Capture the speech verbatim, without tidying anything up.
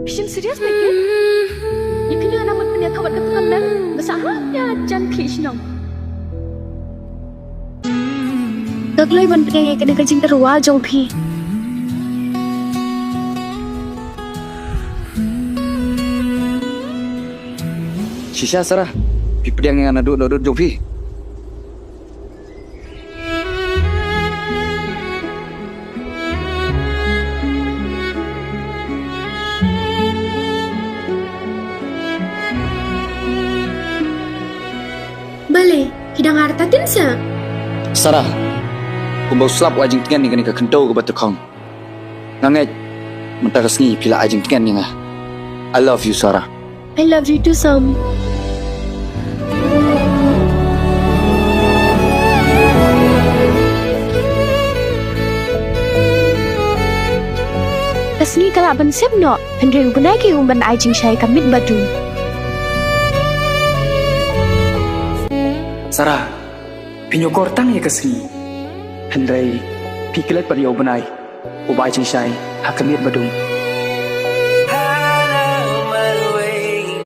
Phi shim serious ne kid? Ïa phi nga nang ban pynïathoh bad ka Tngen, nga sah ha ïa jan khlieh shnong. Nga kloi ban pdiang ïa kane ka jingtyrwa jong phi. Shisha Sarah, phi pdiang ïa nga naduh naduh jong phi. Balei, phi dang artatien sa? Sarah, kumba u slap u ai jingtngen ïa kane ka khyndew kaba tyrkhong. Nga ngeit mynta ka sngi phi la ai jingtngen ïa nga. I love you, Sarah. I love you too, Sam. Ka sngi ka lah ban sep noh, hynrei u bnai ka ïoh ban ai jingshai ha ka miet ba dum. Sarah, phi ñiewkor tang ïa ka sngi, hynrei phi klet pat ïa u bnai uba ai jingshai ha ka miet ba dum.